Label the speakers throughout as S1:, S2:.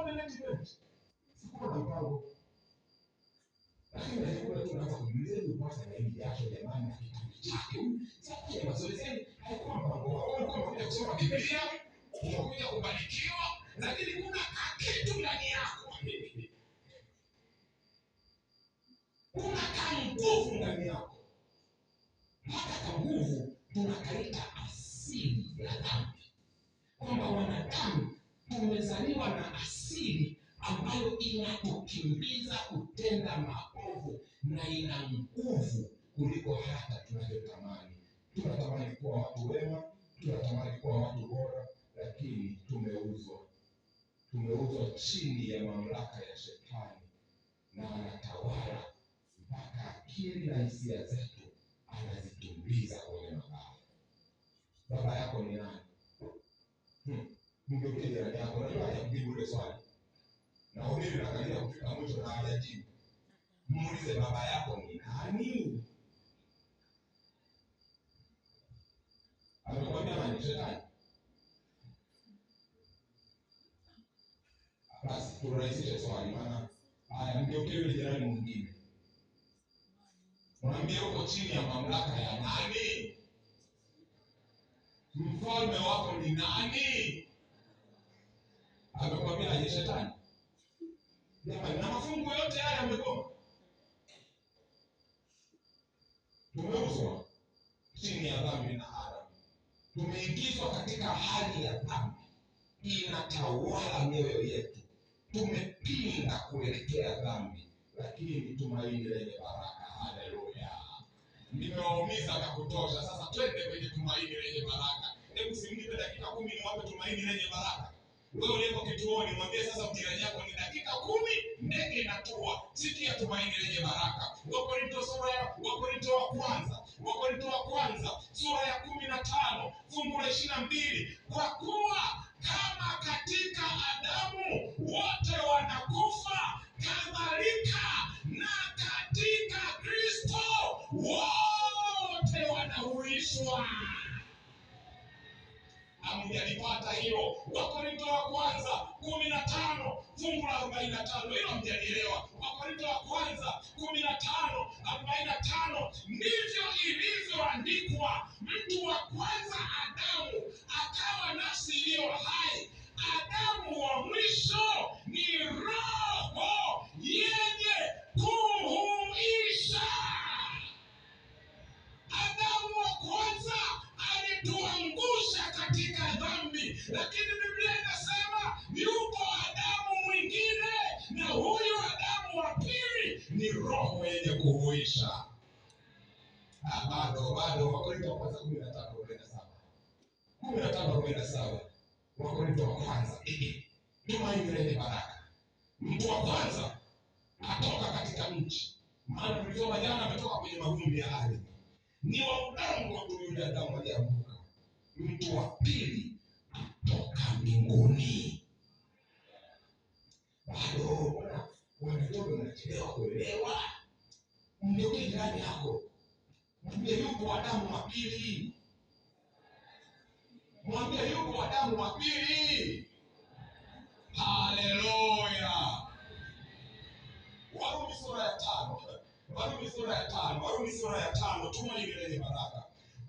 S1: 1 event. Sikuwa na mpango. Lakini nilikuwa tu naanza kujiuliza ni kwanza na hili jasho jamani na kitabu chake. Sasa ya mazoezi yani haikuwa mpango wako. Ulikuwa umekuja kusoma Biblia, umekuja kubarikiwa, lakini kuna kitu ndani yako. Kuna kanguvu ndani yako. Hata kanguvu tunakaita asili ya dhambi. Kwamba wanadamu tumezaliwa na asili ambayo inatukimbiza kutenda maovu na ina nguvu kuliko hata tunavyotamani. Tunatamani kuwa watu wema, tunatamani kuwa watu bora, lakini tumeuzwa. Tumeuzwa chini ya mamlaka ya shetani na anatawala mpaka akili na hisia zetu anazikimbiza kwenye mabaya. Baba yako ni nani? Mgeukie jirani yako, unajua hajakujibu ile swali. Na hubiri naangalia kufika mwisho na hajajibu. Muulize baba yako ni nani? Amekwambia nani? Shetani. Basi turahisishe swali maana haya, mgeukie yule jirani mwingine. Mwambie uko chini ya mamlaka ya nani? Mfalme wako ni nani? Amekwambia aje shetani? Jamani, na mafungu yote haya yamegoma. Tumeuzwa chini ya dhambi na Adam. Tumeingizwa katika hali ya dhambi. Inatawala mioyo yetu. Tumepinda kuelekea dhambi, lakini tumaini lenye baraka. Haleluya. Nimewaumiza na kutosha. Sasa twende kwenye tumaini lenye baraka. Hebu simnipe dakika 10 niwape tumaini lenye baraka. Wewe ulipo kituoni mwambie sasa jirani yako ni dakika 10 ndege inatua. Sikia tumaini lenye baraka. Wakorinto sura ya Wakorinto wa kwanza. Wakorinto wa kwanza sura ya 15 fungu la 22. Kwa kuwa kama katika Adamu wote wanakufa, kadhalika na katika Kristo wote wanahuishwa. Hamjalipata hilo? Wakorinto wa kwanza 15 fungu la 45. Hilo hamjalielewa. Wakorinto wa kwanza 15:45. Ndivyo ilivyoandikwa, mtu wa kwanza Adamu akawa nafsi iliyo hai, Adamu wa mwisho ni roho yenye kuhuisha. Adamu wa kwanza alituangusha katika dhambi, lakini Biblia inasema yupo Adamu mwingine, na huyu Adamu wa pili ni roho yenye kuhuisha. Bado Wakorinto wa kwanza 15:47. 15:47. Wakorinto wa kwanza. Tumaini lenye baraka. Mtu wa kwanza atoka katika nchi. Maana tulisoma jana ametoka kwenye mavumbi ya ardhi. Ni wa udongo tu yule Adamu alianguka. Mtu wa pili atoka mbinguni. Bado wanatoka wanachelewa kuelewa. Mgeukie jirani yako. Mwambie yupo Adamu wa pili. Mwambie yupo Adamu wa pili. Haleluya. Warumi sura ya 5. Warumi sura ya 5. Warumi sura ya 5. Tumaini lenye baraka.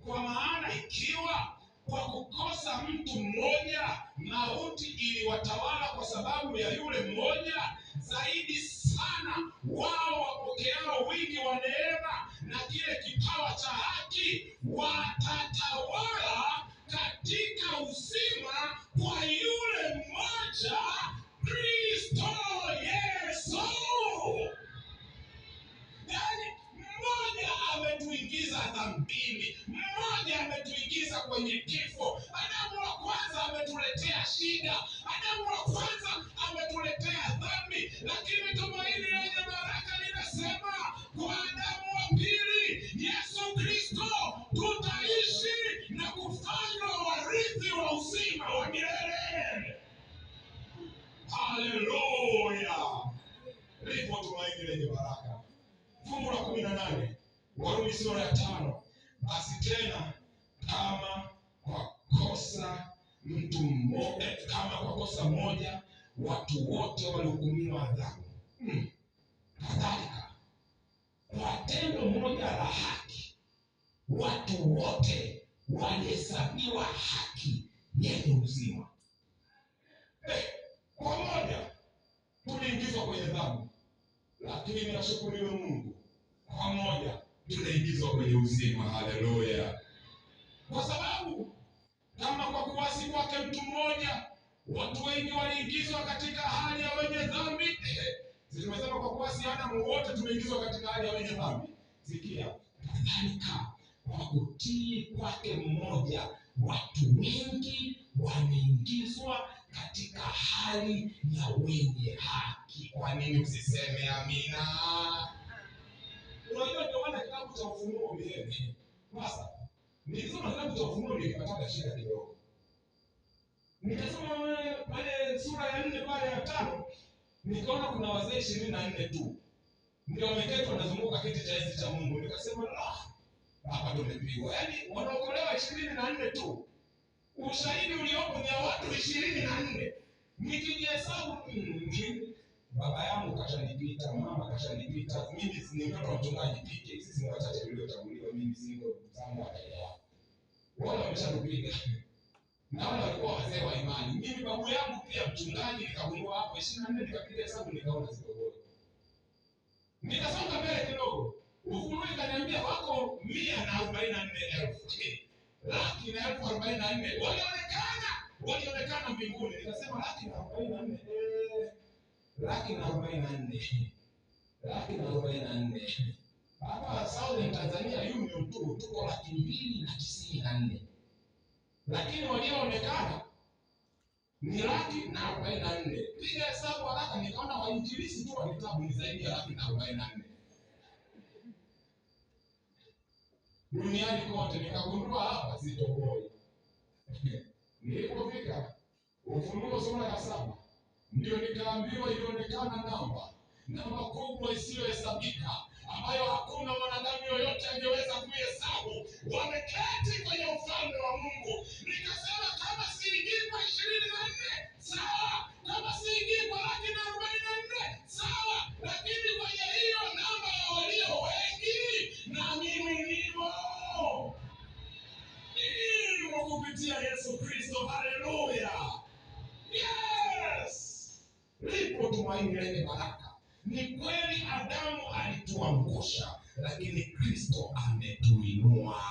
S1: Kwa maana ikiwa kwa kukosa mtu mmoja mauti iliwatawala kwa sababu ya yule mmoja, zaidi sana wao wapokeao wingi wa neema na kile kipawa cha haki watatawala katika uzima kwa yule mmoja, Kristo Yesu. Yaani mmoja ametuingiza dhambini, mmoja ametuingiza kwenye kifo. Adamu wa kwanza ametuletea shida, Adamu wa kwanza ametuletea dhambi, lakini tumaini lenye baraka linasema kwa Adamu wa pili, Yesu Kristo, tutaishi na kufanywa warithi wa uzima wa milele. Haleluya. Lipo tumaini lenye baraka. Fungu la 18, Warumi sura ya 5. Basi tena kama kwa kosa mtu mmoja, kama kwa kosa moja watu wote walihukumiwa adhabu, kadhalika kwa tendo moja la haki watu wote walihesabiwa haki yenye uzima. Kwa moja tuliingizwa kwenye dhambi, lakini ashukuriwe Mungu, kwa moja tunaingizwa kwenye uzima. Haleluya! Kwa sababu kama kwa kuasi kwake mtu mmoja watu wengi waliingizwa katika hali ya wenye dhambi. Tumesema kwa kuasi Adamu wote tumeingizwa katika hali ya wenye dhambi. Sikia, kadhalika kwa kutii kwake mmoja watu wengi wameingizwa katika hali ya wenye haki. Kwa nini usiseme amina? Unajua, ndio maana kitabu cha Ufunuo milele. Sasa nilisoma kitabu cha Ufunuo nilipata shida kidogo. Nikasoma pale sura ya 4 pale ya 5, nikaona kuna wazee 24 tu ndio wameketi wanazunguka kiti cha enzi cha Mungu. Nikasema la, hapa tumepigwa. Yaani wanaokolewa 24 tu. Ushahidi uliopo ni watu 24. Nikijihesabu, baba yangu kashanipita, mama kashanipita, mimi ni mtoto wa mchungaji pike, sisi ni wachache tuliochaguliwa, mimi singo zangu wataelewa. Wale wameshatupiga. Na wale walikuwa wazee wa imani. Mimi babu yangu pia mchungaji, nikagundua hapo 24, nikapiga hesabu nikaona ziko. Nikasonga mbele kidogo. Ufunuo ikaniambia wako 144,000. 144,000 walionekana mbinguni. Nikasema 144,000, 144,000, 144,000. Hapa Southern Tanzania Union tu tuko 294,000, lakini walioonekana ni 144,000. Piga hesabu haraka, nikaona wainjilisti tu wa vitabu ni zaidi ya 144,000 duniani kote. Nikagundua hapa sitoboi. Nilipofika Ufunuo sura ya 7 ndio nikaambiwa ilionekana namba kubwa isiyohesabika ambayo hakuna mwanadamu yoyote angeweza kuihesabu, wameketi kwenye ufalme wa Mungu. Nikasema kama siingii kwa 24 sawa, kama siingii kwa 144 sawa, lakini kwenye hiyo namba ya walio wengi na mimi nimo kupitia Yesu Kristo. Haleluya! Yes, lipo tumaini lenye baraka. Ni kweli Adamu alituangusha, lakini Kristo ametuinua.